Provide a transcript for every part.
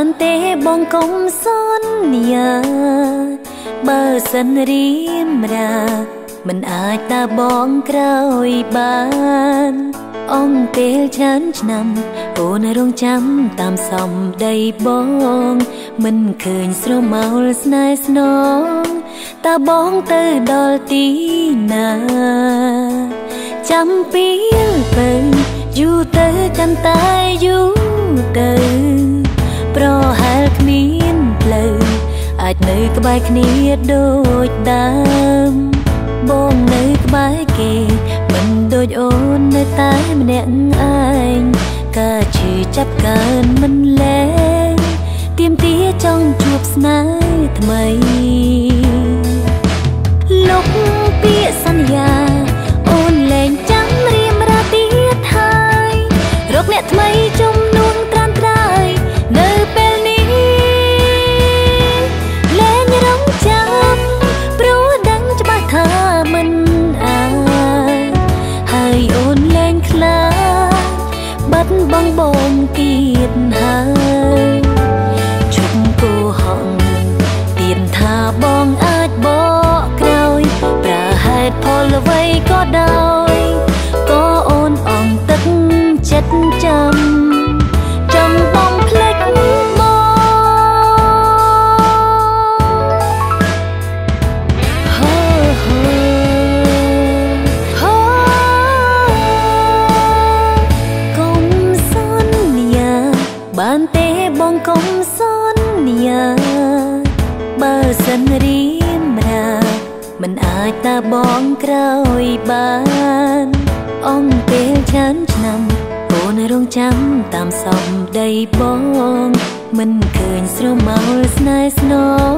បានទេបងកុំសន្យាបើសិនរៀមរាមិនអាចតាបងក្រោយបានអង្គពេលច្រើនឆ្នាំអូនរងចាំតាមសំដីបងមិនឃើញស្រមោលស្នេហ៍ស្នងតើបងទៅដល់ទីណាចាំពីលទៅយូរទៅកាន់តែយូរទៅប្រហែលគ្មានផ្លូវអាចនៅក្បែរគ្នាដូចដើមបងនៅក្បែរគេមិនដូចអូននៅតែម្នាក់ឯងការឈឺចាប់កើនមិនលែងទៀមទាចង់ជួបស្នេហ៍ថ្មីលុបពាក្យសន្យាអូនលែងចាំរៀមរាទៀតហើយរកអ្នកថ្មីជំនួងត្រានត្រើយនៅពេលនេះលែងរងចាំព្រោះដឹងច្បាស់ថាមិនអាចហើយអូនលែងខ្លាចបាត់បង់បងទៀតហើយឈប់គោហងទៀតថាបងអាចបកក្រោយប្រើហេតុផលអ្វីក៏ដោយក៏អូនអងទឹកចិត្តចាំចង់បងភ្លេចបងហូហូហូកុំសន្យាបានទេបងកុំសន្យាបើសិនរៀមរាមិនអាចតាបងក្រោយបានអង្គពេលច្រើនឆ្នាំអូនរងចាំតាមសំដីបងមិនឃើញស្រមោលស្នេហ៍ស្នង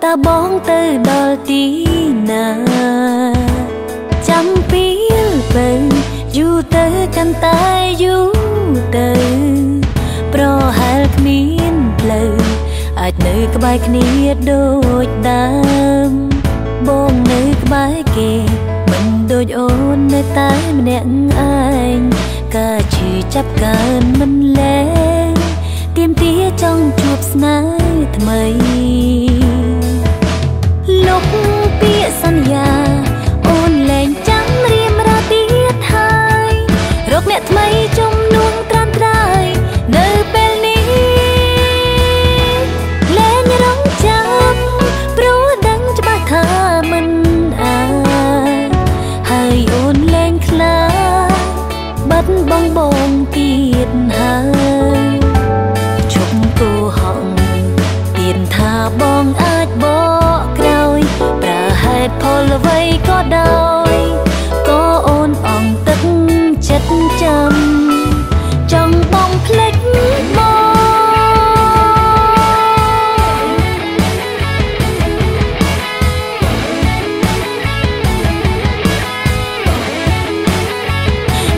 តើបងទៅដល់ទីណាចាំពីលទៅយូរទៅកាន់តែយូរទៅប្រហែលគ្មានផ្លូវអាចនៅក្បែរគ្នាដូចដើមបងនៅក្បែរគេមិនដូចអូននៅតែម្នាក់ឯងការឈឺចាប់កើនមិនលែងទៀមទាចង់ជួបស្នេហ៍ថ្មីលុបពាក្យសន្យាអូនលែងចាំរៀមរាទៀតហើយរកអ្នកថ្មីជំនួងត្រានត្រើយនៅពេលនេះលែងរងចាំព្រោះដឹងច្បាស់ថាមិនអាចហើយអូនលែងខ្លាចបាត់បង់បងទៀតហើយឈប់គោហងទៀតថាបងអាចបកក្រោយប្រើហេតុផលអ្វីក៏ដោយក៏អូនអងទឹកចិត្តចាំចង់បងភ្លេចបង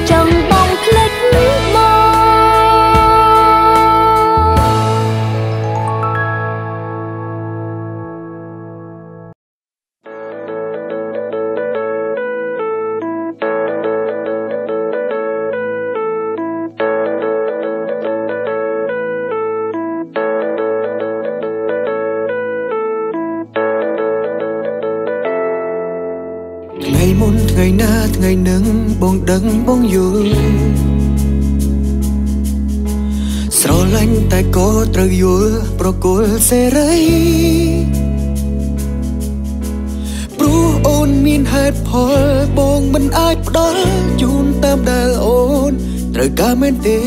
ចង់បងភ្លេចបងថ្ងៃមុនថ្ងៃណាថ្ងៃនឹងបងដឹងបងយល់ស្រឡាញ់តែក៏ត្រូវយល់ប្រគល់សេរីព្រោះអូនមានហេតុផលបងមិនអាចផ្ដល់ជូនតាមដែលអូនត្រូវការមែនទេ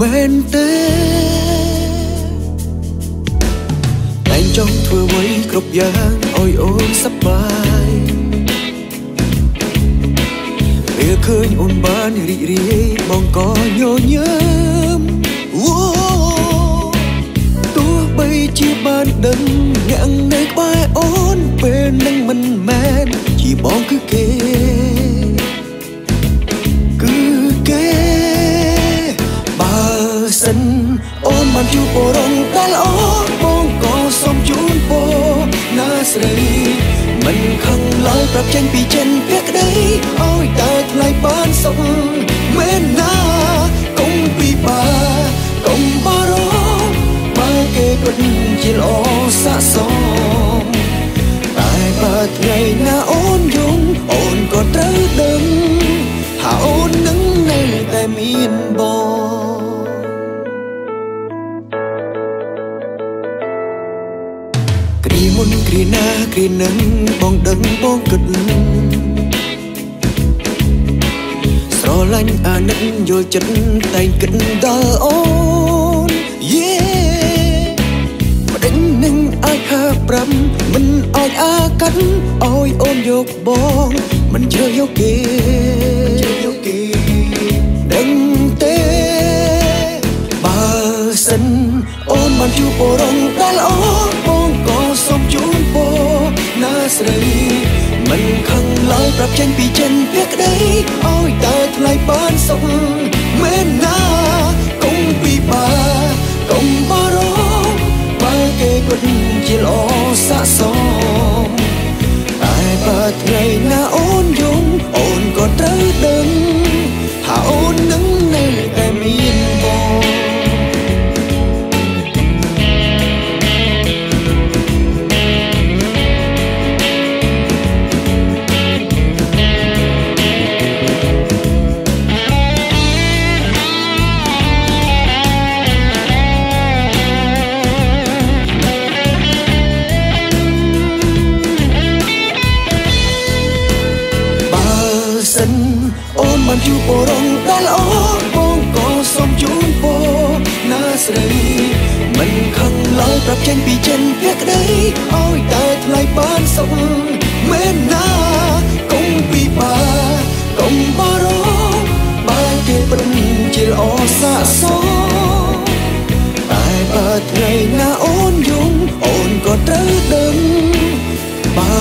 មែនទេតែចង់ធ្វើអ្វីគ្រប់យ៉ាងឲ្យអូនសប្បាយពេលឃើញអូនបានរីករាយបងក៏ញញឹមអូទោះបីជាបានដឹងអ្នកនៅក្បែរអូនពេលនឹងមិនមែនជាបងគឺគេគឺគេបើសិនអូនបានជួបបរងដែលល្អបងក៏សូមជូនពរណាស្រីមិនខឹងឡើយប្រាប់ចេញពីចិនភក្តីឲ្យតែថ្លៃបានសុខមែនណាកុំពិបាក មានបងគ្រាមុនគ្រាណាគ្រានឹងបងដឹងបងគិតស្រឡាញ់អាណិតយល់ចិត្តតែងគិតដល់អូនយេម្ដេចនឹងអាចហាប្រាំមិនអាចអាកាត់ឲ្យអូនយកបងមិនជ្រើសយកគេដឹងទេបើសិនអូនបានជួបរងដែលអូនបងក៏សូមជូនពរណាស្រីមិនខឹងឡើយប្រាប់ចេញពីចិនភក្តីឲ្យតែថ្លៃបានសុខមែនណាកុំពិបាកកុំបារម្ភបើគេពិតជាល្អស័ក្តិសមតែបើថ្ងៃណាអូនយំអូនក៏ត្រូវដឹងថាអូននឹងនៅតែមានបងអូនបានជួបរងដែលអូនបងក៏សូមជូនពរណាស្រីមិនខឹងឡើយប្រាប់ចេញពីចិនភក្តីឲ្យតែថ្លៃបានសុខមែនណាកុំពិបាកកុំបារម្ភបើគេពិតជាល្អស័ក្តិសមតែបើថ្ងៃណាអូនយំអូនក៏ត្រូវដឹងបើ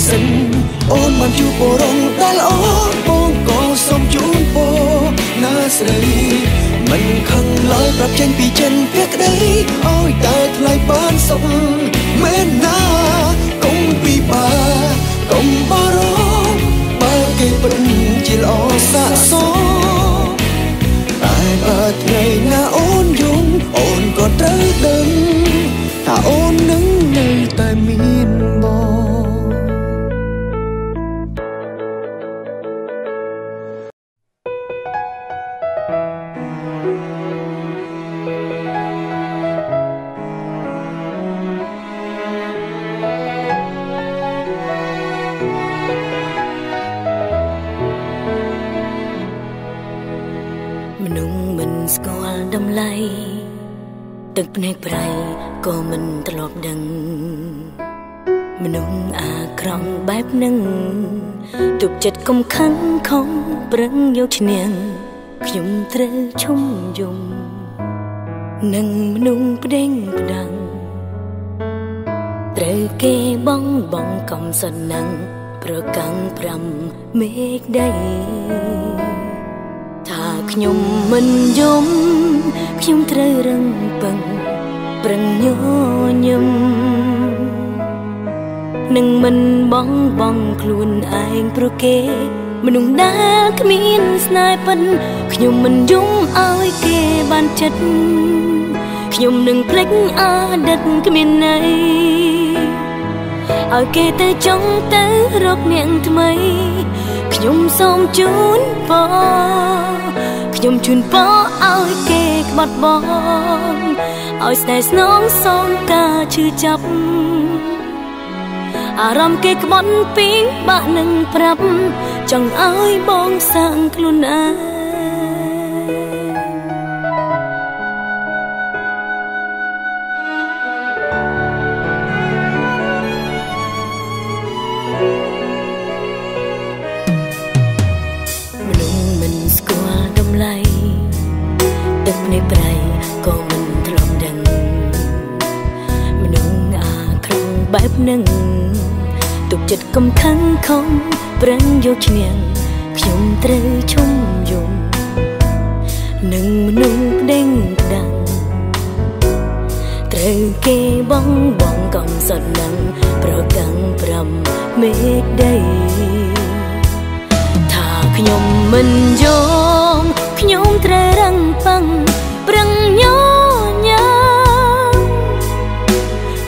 សិនអូនបានជួបរងដែលអូនបងក៏សូមជូនពរណាស្រីមិនខឹងឡើយប្រាប់ចេញពីចិនភក្តីឲ្យតែថ្លៃបានសុខមែនណាកុំពិបាកកុំបារម្ភបើគេពិតជាល្អស័ក្តិសមតែបើថ្ងៃណាអូនយំអូនក៏ត្រូវដឹងថាអូននឹងនៅតែមានបងមនុស្សមិនស្គាល់តម្លៃទឹកភ្នែកប្រៃក៏មិនធ្លាប់ដឹងមនុស្សអាក្រក់បែបនឹងទុកចិត្តកុំខឹងខំប្រឹងយកឈ្នះខ្ញុំត្រូវឈុំយំនឹងមនុស្សផ្ដេងផ្ដាំងត្រូវគេបងបងកំសត់នឹងប្រកាំងប្រាំមេឃដីថាខ្ញុំមិនយំខ្ញុំត្រូវរឹងពឹងប្រឹងញញឹមនឹងមិនបងបងខ្លួនឯងព្រោះគេមនុស្សដែលគ្មានស្នេហ៍ពិតខ្ញុំមិនយំឲ្យគេបានចិត្តខ្ញុំនឹងភ្លេចអតីតគ្មានន័យឲ្យគេទៅចង់ទៅរកអ្នកថ្មីខ្ញុំសូមជូនពរខ្ញុំជូនពរឲ្យគេក្បត់បងឲ្យស្នេហ៍ស្នងសងការឈឺចាប់អារម្មណ៍គេក្បត់ពីបាក់នឹងប្រាប់ចង់ឲ្យបងសាងខ្លួនឯងមនុស្សមិនស្គាល់តម្លៃទឹកភ្នែកប្រៃក៏មិនធ្លាប់ដឹងមនុស្សអាក្រក់បែបនឹងទុកចិត្តកុំខឹងខំប្រឹងយកឈ្នះខ្ញុំត្រូវឈុំយំនឹងមនុស្សផ្ដេងផ្ដាំងត្រូវគេបងបងកំសត់នឹងប្រកាំងប្រាំមេឃដីថាខ្ញុំមិនយំខ្ញុំត្រូវរឹងពឹងប្រឹងញញឹ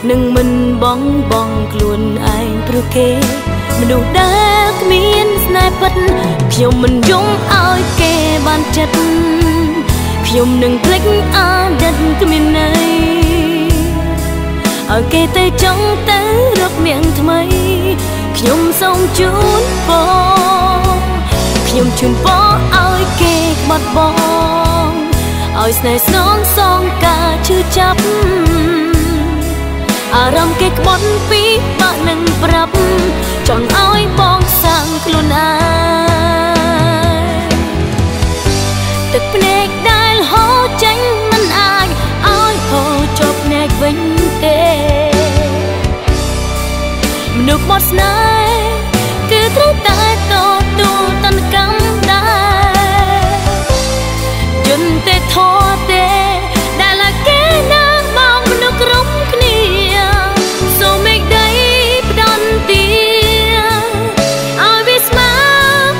មនឹងមិនបងបងខ្លួនឯងព្រោះគេមនុស្សដែលគ្មានស្នេហ៍ពិតខ្ញុំមិនយំឲ្យគេបានចិត្ត ខ្ញុំនឹងភ្លេចអតីតគ្មានន័យឲ្យគេទៅចង់ទៅរកនាងថ្មីខ្ញុំសូមជូនពរខ្ញុំជូនពរឲ្យគេក្បត់បងឲ្យស្នេហ៍ស្នងសងការឈឺចាប់អារម្មណ៍គេក្បត់ពីបាក់នឹងប្រាប់ចង់ឲ្យបងសាងខ្លួនឯងទឹកភ្នែកដែលហូរចេញមិនអាចឲ្យហូរជាប់ភ្នែកវិញទេមនុស្សក្បត់ស្នេហ៍គឺត្រូវតែទទួលទណ្ឌកម្មដែរយន្តទេធម៌ទេដែលឲ្យគេណាបងមនុស្សក្រុមគ្នាសូមមេឃដីផ្ដន់ទាឲ្យវាស្មើ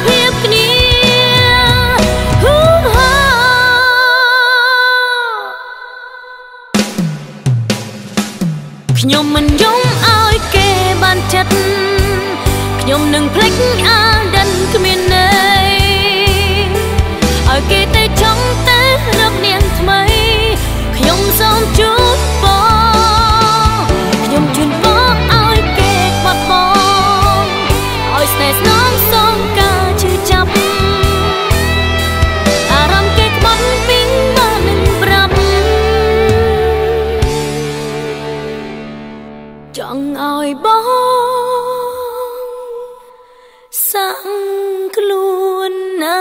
ភាពគ្នាហ៊ូហាខ្ញុំមិនយំឲ្យគេបានចិត្តខ្ញុំនឹងភ្លេចអាដិនគ្មានន័យឲ្យគេទៅចង់ទៅរកនាងថ្មីខ្ញុំសូមជូនពរខ្ញុំជូនពរឲ្យគេក្បត់បងឲ្យស្នេហ៍ស្នងសងការឈឺចាប់អារម្មណ៍គេក្បត់ពីបាននឹងប្រាប់ចង់ឲ្យបងសាំងខ្លួនណា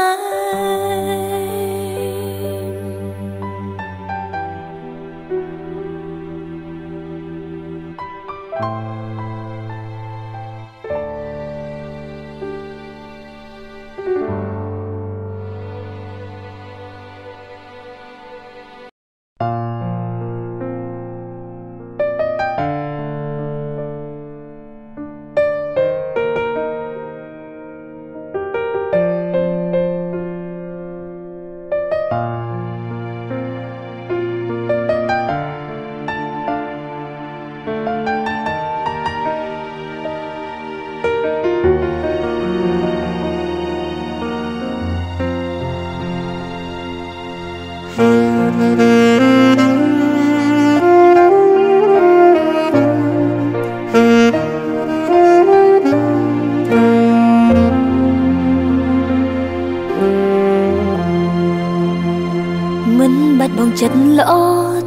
ចិត្តល្អ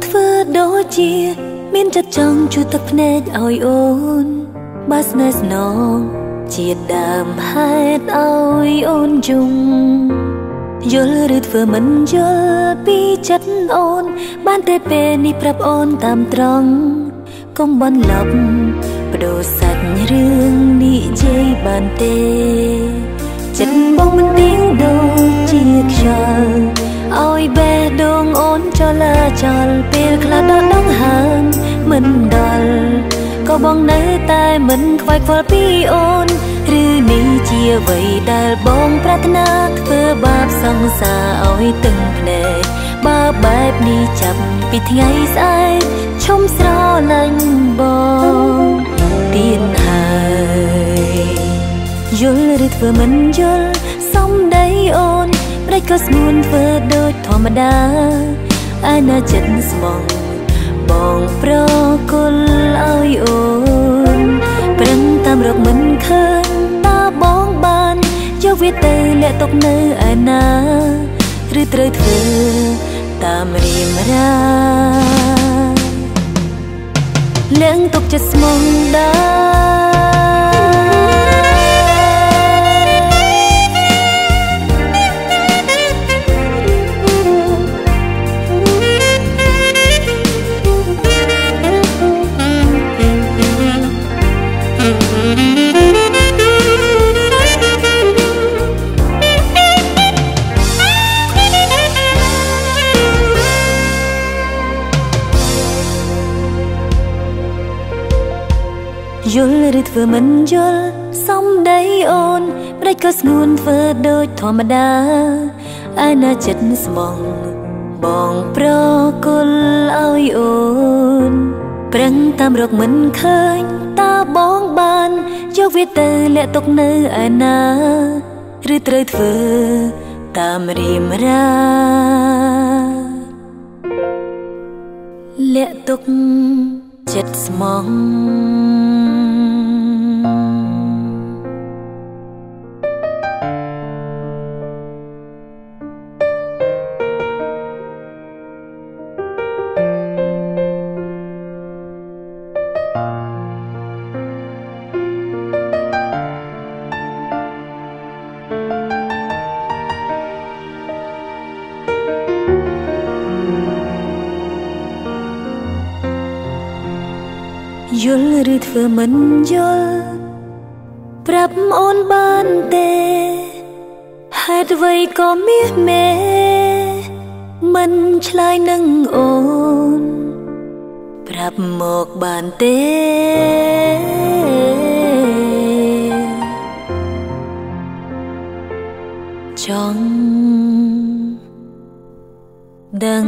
ធ្វើដូចជាមានចិត្តចង់ជួយទឹកភ្នែកឲ្យអូនបើស្នេហ៍ស្នងជាដើមហេតុឲ្យអូនយំយល់ឬធ្វើមិនយល់ពីចិត្តអូនបានតែពេលនេះប្រាប់អូនតាមត្រង់កុំបន្លប់បដូរសាច់រឿងនិយាយបានទេចិត្តបងមិនទៀងដូចជាខ្យល់ឲ្យបេះដូងអូនចលាចលពេលខ្លះដល់ដងហើមមិនដល់ក៏បងនៅតែមិនខ្វាយខ្វល់ពីអូនឬនេះជាអ្វីដែលបងប្រាថ្នាធ្វើបាបសង្សារឲ្យទឹងភ្នែកបើបែបនេះចាប់ពីថ្ងៃស្អែកឈុំស្រឡាញ់បងទៀតហើយយល់ឬធ្វើមិនយល់សំដីអូនប្រេចក៏ស្ងួនធ្វើដូចធម្មតាអាណាចិត្តស្មងបងប្រគល់ឲ្យអូនប្រឹងតាមរកមិនឃើញតើបងបានយកវាទៅលាក់ទុកនៅឯណាឬត្រូវធ្វើតាមរៀមរាលាក់ទុកចិត្តស្មងដែរយល់ឬធ្វើមិនយល់សំដីអូនប្រេចក៏ស្ងួនធ្វើដូចធម្មតាអាណាចិត្តស្មងបងប្រគល់ឲ្យអូនប្រឹងតាមរកមិនឃើញតើបងបានយកវាទៅលាក់ទុកនៅឯណាឬត្រូវធ្វើតាមរៀមរា លាក់ទុកចិត្តស្មងយល់ឬធ្វើមិនយល់ប្រាប់អូនបានទេហេតុអ្វីក៏មាសមេមិនឆ្លើយនឹងអូនប្រាប់មកបានទេចង់ដឹង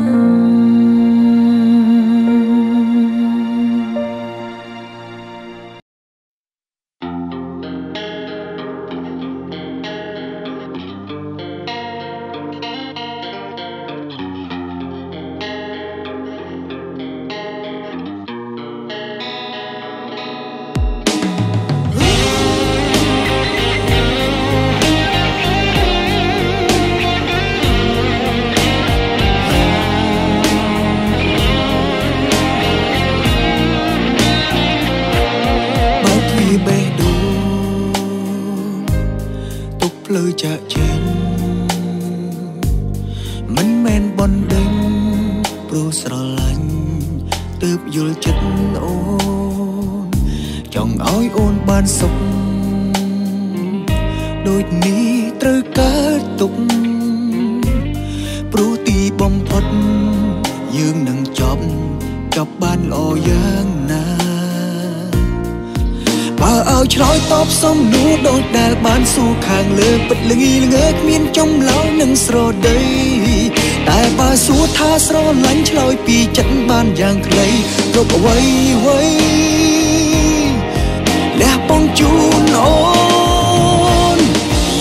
ចាក់ចេញមិនមែនបនដេញព្រោះស្រឡាញ់ទើបយល់ចិត្តអូនចង់ឲ្យអូនបានសុខដូចនេះត្រូវកើតទុកព្រោះទីបំផុតយើងនឹងចប់ចប់បានល្អយ៉ាងណាបើឲ្យឆ្លើយតបសំណួរដូចដែលបានសួរខាងលើពិតល្ងីល្ងើគ្មានចម្លើយនឹងស្រដីតែបើសួរថាស្រឡាញ់ឆ្លើយពីចិត្តបានយ៉ាងខ្លីគ្រប់អ្វីអ្វីលះពងជូនអូន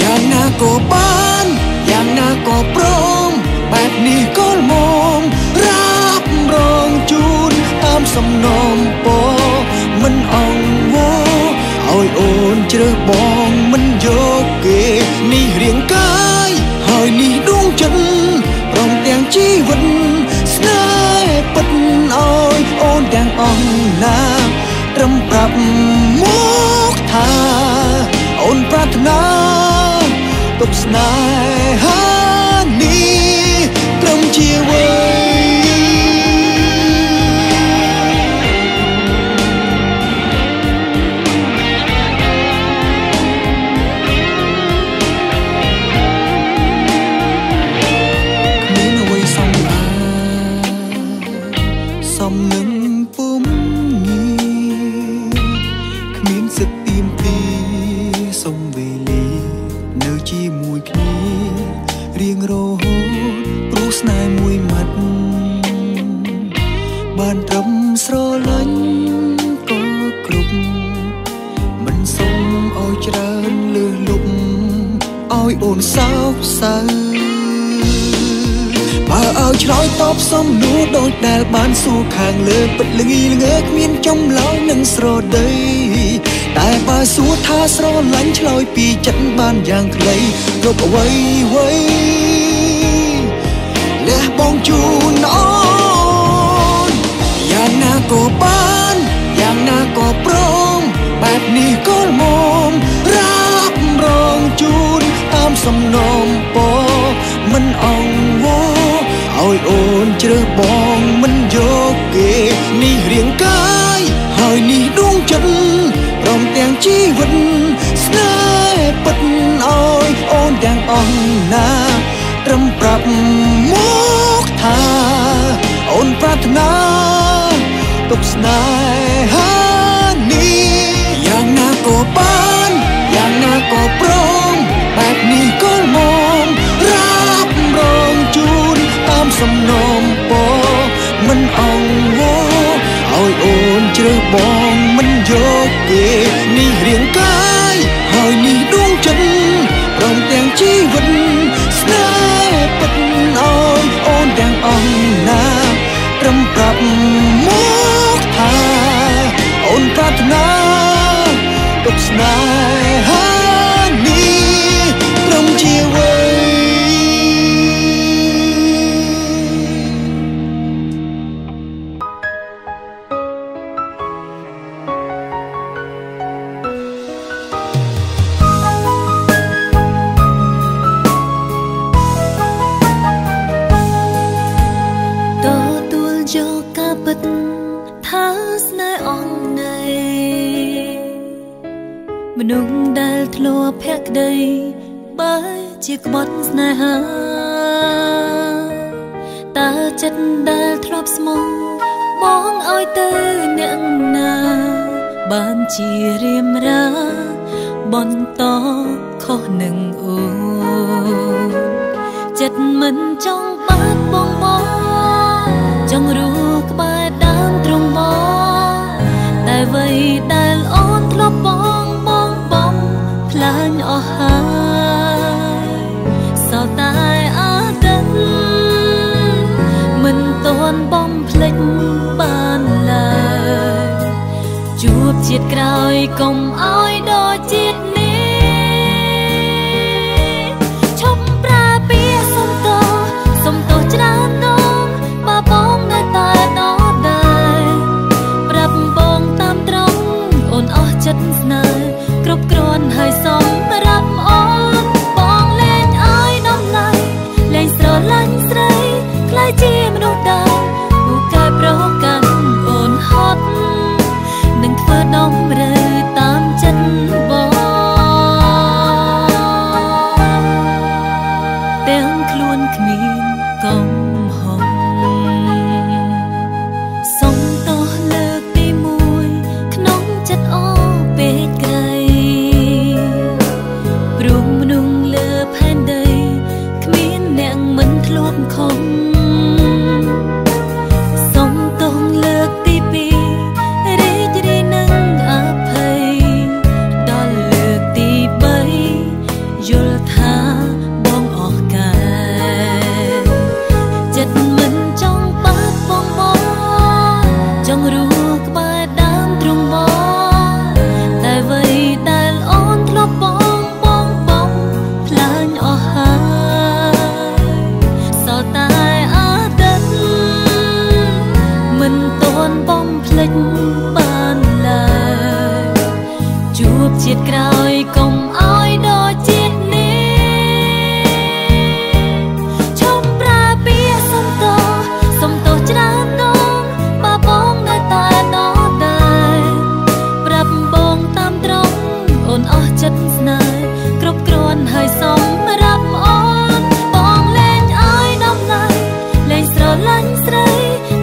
យ៉ាងណាក៏បានយ៉ាងណាក៏ព្រមបែបនេះក៏ល្មមរ៉ាប់រងជូនតាមសំណូមពរមិនអង្វរឲ្យអូនជ្រើសបងមិនយកគេនេះរាងកាយហើយនេះដួងចិត្តព្រមទាំងជីវិតស្នេហ៍ពិតឲ្យអូនទាំងអស់ណាត្រឹមប្រាប់មកថាអូនប្រាថ្នាទុកស្នេហានេះត្រឹមជីវិតសំនឹងពុំងារគ្មានសិទ្ធិទៀមទីសុំវេលានៅជាមួយគ្នារៀងរហូតព្រោះស្នេហ៍មួយម៉ាត់បានត្រឹមស្រឡាញ់ក៏គ្រប់មិនសុំឲ្យច្រើនលើសលុបឲ្យអូនសោកសៅបើឲ្យឆ្លើយតបសំណួរដូចដែលបានសួរខាងលើពិតល្ងីល្ងើគ្មានចម្លើយនឹងស្រដីតែបើសួរថាស្រឡាញ់ឆ្លើយពីចិត្តបានយ៉ាងខ្លីគ្រប់អ្វីអ្វីលះបងជូនអូនយ៉ាងណាក៏បានយ៉ាងណាក៏ព្រមបែបនេះក៏ល្មមរ៉ាប់រងជូនតាមសំណូមពរមិនអង្វរឲ្យអូនជ្រើសបងមិនយកគេនេះរាងកាយហើយនេះដួងចិត្តព្រមទាំងជីវិតស្នេហ៍ពិតឲ្យអូនទាំងអស់ណាត្រឹមប្រាប់មកថាអូនប្រាថ្នាទុកស្នេហានេះយ៉ាងណាក៏បានយ៉ាងណាក៏ព្រមបែបនេះក៏ល្មមរ៉ាប់រងជូនតាមសំណូមពរមិនអង្វរឲ្យអូនជ្រើសបងមិនយកគេនេះរាងកាយហើយនេះដួងចិត្តព្រមទាំងជីវិតស្នេហ៍ពិតឲ្យអូនទាំងអស់ណាត្រឹមប្រាប់ ធ្លាប់ភក្តីបើជាក្បត់ស្នេហាតើចិត្តដែលធ្លាប់ស្មោះបងឲ្យទៅអ្នកណាបានជារៀមរាបន្តខុសនឹងអូនចិត្តមិនចង់បាត់បងបងចង់រស់ក្បែរដើមទ្រង់បងតែអ្វីដែលអូនធ្លាប់បងបងបំផ្លាញអស់ហើយសល់តែអតីតមិនទាន់បំភ្លេចបានឡើយជួបជាតិក្រោយកុំឲ្យដូចជាតិនេះឈប់ប្រើពាក្យសុំទោសសុំទោសច្រើនដងបើបងនៅតែដដែលប្រាប់បងតាមត្រង់អូនអស់ចិត្តស្នេហ៍គ្រប់គ្រាន់ហើយសម្រាប់អូនបងលែងឲ្យតម្លៃលែងស្រឡាញ់ស្រីក្លាយជាមនុស្សដើមពូកែប្រកាន់អូនហត់នឹងធ្វើតម្រូវតាមចិត្តបងទាំងខ្លួនគ្មានកំហុសសុំទោសលើកទីមួយក្នុងចិត្តអូពេកក្រៃព្រោះមនុស្សលើផែនដីគ្មានអ្នកមិនធ្លាប់ខំសុំទោសលើកទីពីររីករាយនឹងអភ័យដល់លើកទី3យល់ថាបងអស់កែចិត្តមិនចង់បាត់បងបងចង់រស់ក្បែរដើមទ្រង់បងតែអ្វីដែលអូនធ្លាប់បងបងបំផ្លាញអស់ហើយសល់តែអតីតមិនទាន់បំភ្លេចបានឡើយជួបជាតិក្រោយកុំឲ្យដូចជាតិនេះឈប់ប្រើពាក្យសុំទោសសុំទោសច្រើនដងបើបងនៅតែដដែលប្រាប់បងតាមត្រង់អូនអស់ចិត្តស្នេហ៍គ្រប់គ្រាន់ហើយសម្រាប់អូនបងលែងឲ្យតម្លៃលែងស្រឡាញ់ស្រី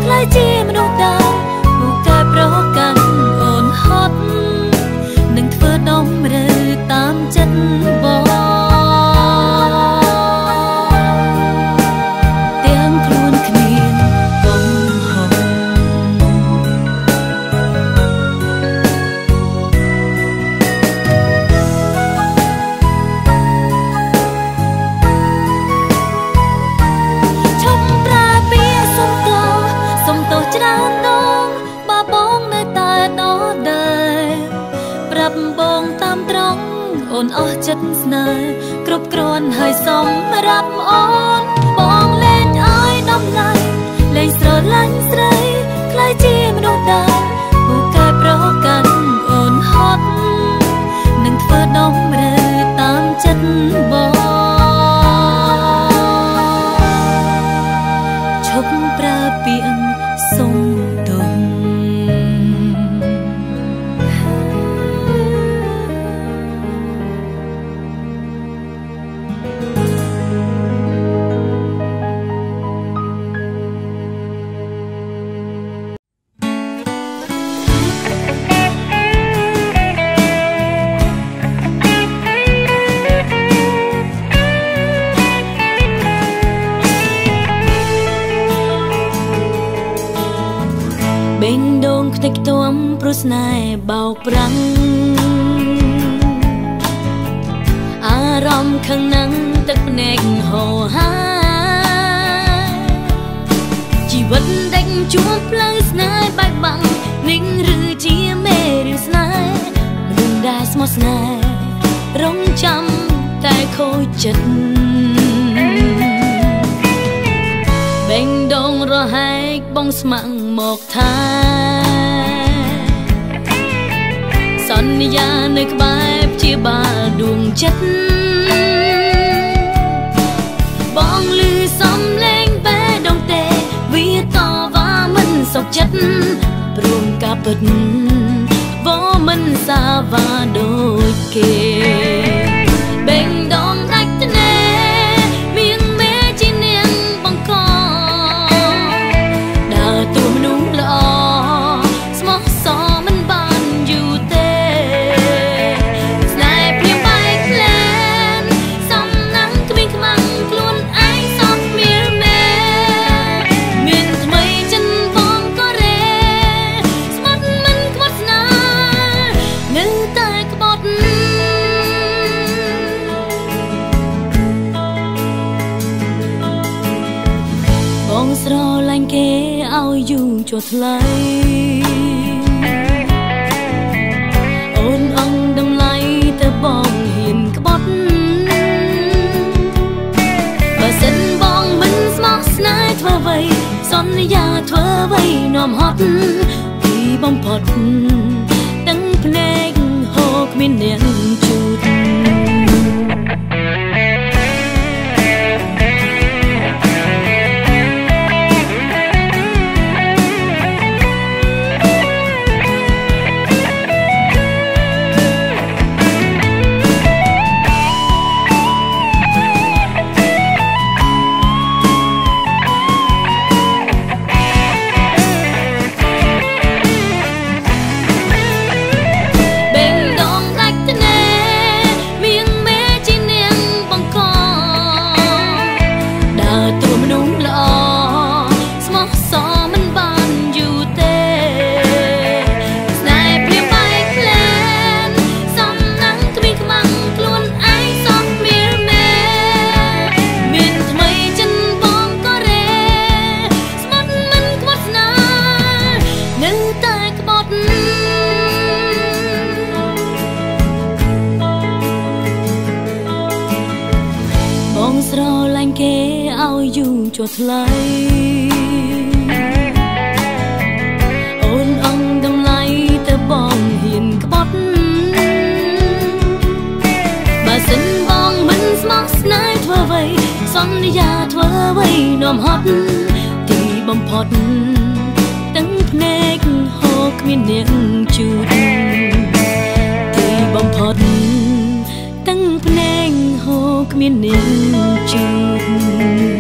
ក្លាយជាមនុស្សដើមពូកែប្រកាន់អូនហត់នឹងធ្វើតម្រូវតាមចិត្តបងទាំងខ្លួនគ្មានកំហុសឈប់ប្រើពាក្យសុំទោសសុំទោសច្រើនដងបើបងនៅតែដដែលប្រាប់បងតាមត្រង់អូនអស់ចិត្តស្នេហ៍គ្រប់គ្រាន់ហើយសម្រាប់អូនបងលែងឲ្យតម្លៃលែងស្រឡាញ់ស្រីក្លាយជាមនុស្សដើមពូកែប្រកាន់អូនហត់នឹងធ្វើតម្រូវតាមចិត្តបងឈប់ប្រើពាក្យសុំទោស បេងដូងខ្ទេចខ្ទាំព្រោះស្នេហ៍បោកប្រាំងអារម្មណ៍ខឹងណាំងទឹកភ្នែកហូរហាជីវិតដេញជួបផ្លូវស្នេហ៍បែកបាក់នឹងឬជាមេរឿងស្នេហ៍មនុស្សដែលស្មោះស្នេហ៍រងចាំតែខូចចិត្តបេងដូងរហែកបងស្ម័គ្រមកថាសន្យានៅក្បែរព្យាបាលដួងចិត្តបងលឺសំលេងបេះដូងទេវាតវ៉ាមិនសុខចិត្តព្រមការពិតវមិនសាវ៉ាដូចគេ ស្រឡាញ់គេឲ្យយូរជាប់ថ្លៃអូនអង្គតម្លៃទៅបងហ៊ានក្បត់បើសិនបងមិនស្មោះស្នេហ៍ធ្វើអ្វីសន្យាធ្វើអ្វីនាំហត់ទីបំផុតទាំងភ្នែកហូរគ្មានអ្នកជូតស្រឡាញ់គេឲ្យយូរជាប់ថ្លៃអូនអង្គតម្លៃទៅបងហ៊ានក្បត់បើសិនបងមិនស្មោះស្នេហ៍ធ្វើអ្វីសន្យាធ្វើអ្វីនាំហត់ទីបំផុតទាំងភ្នែកហូរគ្មានអ្នកជូតទីបំផុតទាំងភ្នែកហូរគ្មានអ្នកជូត